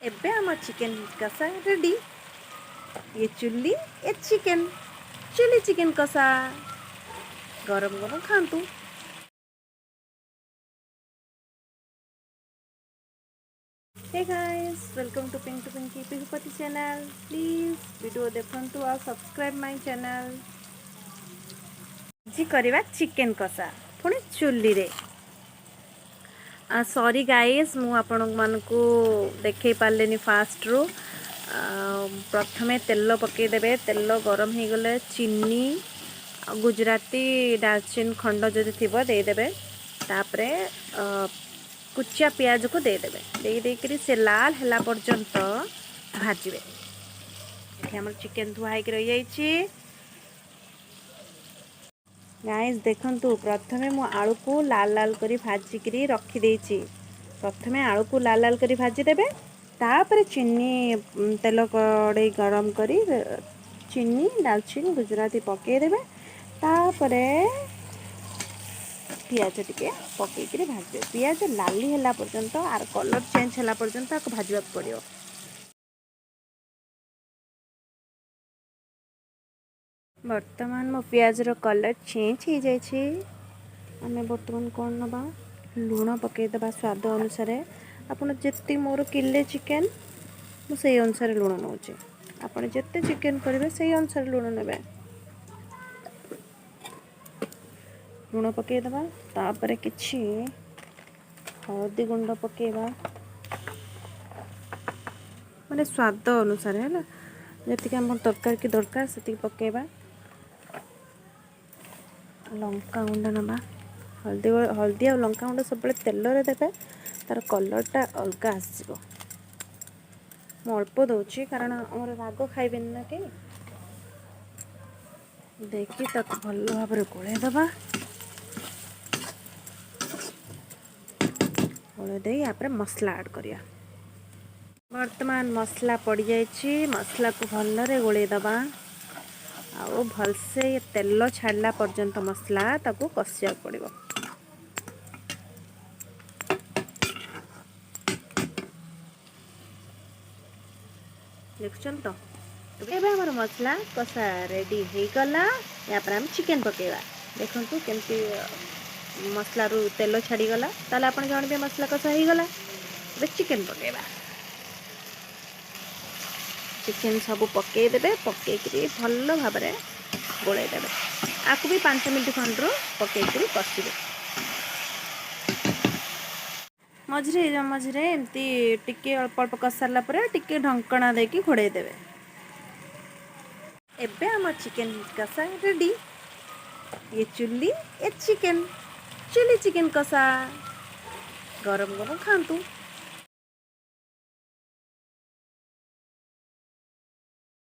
ଏବେ ଆମ ଚିକେନ୍ କଷା ରେଡ଼ି। ଏ ଚୁଲି, ଏ ଚିକେନ୍, ଚିଲି ଚିକେନ୍ କଷା। ଗରମ ଗରମ ଖାଆନ୍ତୁ। Hey guys, welcome to Pink to Pinky Pihupati channel. Please video ଦେଖନ୍ତୁ ଆଉ subscribe my channel. ଆଜି କରିବା ଚିକେନ୍ କଷା, ପୁଣି ଚୁଲିରେ। ସରି ଗାଇସ୍, ମୁଁ ଆପଣମାନଙ୍କୁ ଦେଖେଇ ପାରିଲିନି ଫାଷ୍ଟରୁ। ପ୍ରଥମେ ତେଲ ପକାଇଦେବେ। ତେଲ ଗରମ ହେଇଗଲେ ଚିନି ଆଉ ଗୁଜୁରାତି, ଡାଲଚିନି ଖଣ୍ଡ ଯଦି ଥିବ ଦେଇଦେବେ। ତାପରେ କୁଚା ପିଆଜକୁ ଦେଇଦେବେ। ଦେଇ ଦେଇକରି ସେ ଲାଲ ହେଲା ପର୍ଯ୍ୟନ୍ତ ଭାଜିବେ। ଏଠି ଆମର ଚିକେନ୍ ଧୁଆ ହେଇକି ରହିଯାଇଛି। ଗାଇସ୍, ଦେଖନ୍ତୁ, ପ୍ରଥମେ ମୁଁ ଆଳୁକୁ ଲାଲ ଲାଲ କରି ଭାଜିକିରି ରଖିଦେଇଛି। ପ୍ରଥମେ ଆଳୁକୁ ଲାଲ ଲାଲ କରି ଭାଜିଦେବେ। ତାପରେ ଚିନି, ତେଲ କଡ଼େଇ ଗରମ କରି ଚିନି, ଡାଲଚିନି, ଗୁଜୁରାତି ପକାଇଦେବେ। ତାପରେ ପିଆଜ ଟିକେ ପକେଇକିରି ଭାଜିବେ। ପିଆଜ ଲାଲି ହେଲା ପର୍ଯ୍ୟନ୍ତ, ଆର କଲର୍ ଚେଞ୍ଜ ହେଲା ପର୍ଯ୍ୟନ୍ତ ତାକୁ ଭାଜିବାକୁ ପଡ଼ିବ। ବର୍ତ୍ତମାନ ମୋ ପିଆଜର କଲର୍ ଚେଞ୍ଜ ହେଇଯାଇଛି। ଆମେ ବର୍ତ୍ତମାନ କ'ଣ ନେବା? ଲୁଣ ପକାଇଦେବା ସ୍ୱାଦ ଅନୁସାରେ। ଆପଣ ଯେତିକି, ମୋର କିଲେ ଚିକେନ୍, ମୁଁ ସେଇ ଅନୁସାରେ ଲୁଣ ନେଉଛି। ଆପଣ ଯେତେ ଚିକେନ୍ କରିବେ, ସେଇ ଅନୁସାରେ ଲୁଣ ନେବେ। ଲୁଣ ପକାଇଦେବା। ତାପରେ କିଛି ହଳଦୀ ଗୁଣ୍ଡ ପକାଇବା, ମାନେ ସ୍ୱାଦ ଅନୁସାରେ ହେଲା। ଯେତିକି ଆମ ତରକାରୀ କି ଦରକାର, ସେତିକି ପକାଇବା। ଲଙ୍କା ଗୁଣ୍ଡ ନେବା। ହଳଦୀ, ହଳଦୀ ଆଉ ଲଙ୍କା ଗୁଣ୍ଡ ସବୁବେଳେ ତେଲରେ ଦେବେ, ତା'ର କଲର୍ଟା ଅଲଗା ଆସିଯିବ। ମୁଁ ଅଳ୍ପ ଦେଉଛି, କାରଣ ଆମର ରାଗ ଖାଇବେନି ନା କେହି। ଦେଇକି ତାକୁ ଭଲ ଭାବରେ ଗୋଳେଇ ଦେବା। ଗୋଳେଇ ଦେଇ ୟାପରେ ମସଲା ଆଡ଼୍ କରିବା। ବର୍ତ୍ତମାନ ମସଲା ପଡ଼ିଯାଇଛି। ମସଲାକୁ ଭଲରେ ଗୋଳେଇ ଦେବା ଆଉ ଭଲସେ ତେଲ ଛାଡ଼ିଲା ପର୍ଯ୍ୟନ୍ତ ମସଲା ତାକୁ କଷିବାକୁ ପଡ଼ିବ। ଦେଖୁଛନ୍ତି ତ? ଏବେ ଆମର ମସଲା କଷା ରେଡ଼ି ହେଇଗଲା। ୟାପରେ ଆମେ ଚିକେନ୍ ପକାଇବା। ଦେଖନ୍ତୁ କେମିତି ମସଲାରୁ ତେଲ ଛାଡ଼ିଗଲା। ତାହେଲେ ଆପଣ ଜାଣିବେ ମସଲା କଷା ହେଇଗଲା। ଏବେ ଚିକେନ୍ ପକାଇବା। ଚିକେନ୍ ସବୁ ପକାଇଦେବେ। ପକାଇକିରି ଭଲ ଭାବରେ ଗୋଳେଇ ଦେବେ। ଆକୁ ବି 5 ମିନିଟ୍ ଖଣ୍ଡରୁ ପକାଇକିରି କଷିବେ। ମଝିରେ ମଝିରେ ଏମିତି ଟିକେ ଅଳ୍ପ ଅଳ୍ପ କଷି ସାରିଲା ପରେ ଟିକେ ଢଙ୍କଣା ଦେଇକି ଘୋଡ଼େଇ ଦେବେ। ଏବେ ଆମ ଚିକେନ୍ କଷା ରେଡ଼ି। ଏ ଚୁଲି, ଏ ଚିକେନ୍, ଚିଲି ଚିକେନ୍ କଷା। ଗରମ ଗରମ ଖାଆନ୍ତୁ।